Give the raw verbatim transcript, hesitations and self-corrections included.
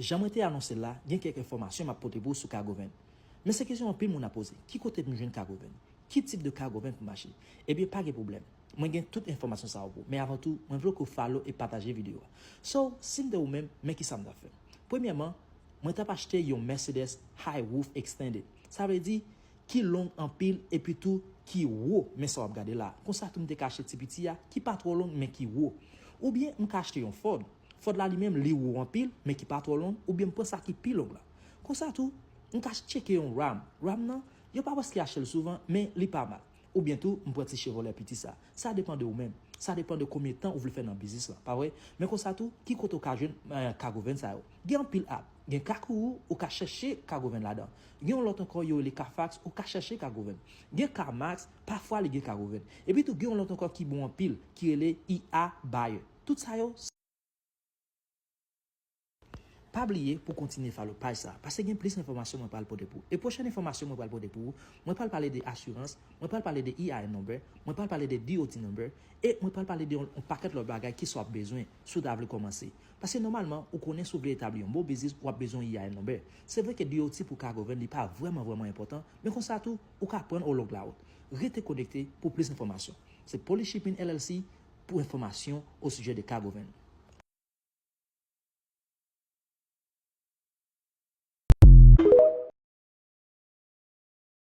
Jan mwen te anonse l la, gen kèk enfòmasyon m ap pote pou w sou Cargovan. Men se kesyon anpil moun ap poze, ki kote m jwenn Cargovan? Ki tip de Cargovan pou m achte? Ebyen, pa gen pwoblèm. Mwen gen tout enfòmasyon sa yo pou ou. Men avan tou, mwen vle ke w follow e pataje videyo a. So, si m te ou menm, men ki sa m t ap fè. Premyèman, mwen t ap achte yon Mercedes High Roof Extended. Sa vle di, ki long anpil epi tou ki wo, men sa w ap gade la. Konsa tou m te ka achte ti piti a, ki pa twò long, men ki wo. Oubyen m ka achte yon Ford. Ford la li menm, li wo anpil, men ki pa twò long, oubyen m pran sa ki pi long la. Konsa tou, m ka tcheke yon Ram. Ram nan, yo pa prèske achte l souvan, men li pa mal. Oubyen tou, m pran ti Chevrolet piti sa. Sa depann de ou menm. Sa depann de konbyen tan ou vle fè nan biznis lan, pa vre? Men konsa tou, ki kote w ka jwenn eh, Cargovan sa yo? Gen anpil app. Gen Kakuru, ou ka chèche Cargovan ladan. Gen yon lòt ankò, yo rele Carfax, ou ka chèche Cargovan. Gen CarMax, pafwa li gen Cargovan. Epi tou, gen yon lòt ankò ki bon anpil, ki rele I A Buyer. Tout sa yo, pa bliye pou kontinye follow paj sa, paske gen plis enfòmasyon mwen pral pote pou ou. E pwochèn enfòmasyon mwen pral pote pou ou, mwen pral pale de asirans, mwen pral pale de E I N number, mwen pral pale de D O T number, e mwen pral pale de yon, yon pakèt lòt bagay ki sa w ap bezwen si w ta vle kòmanse. Paske nòmalman, ou konnen si w vle etabli yon bon biznis, w ap bezwen E I N number. Se vre ke D O T pou Cargovan li pa vrèman, vrèman enpòtan, men konsa tou, ou ka aprann o long la wout. Rete konekte pou plis enfòmasyon. Se Polish Shipping L L C pou enfòmasyon o sijè de Cargovan.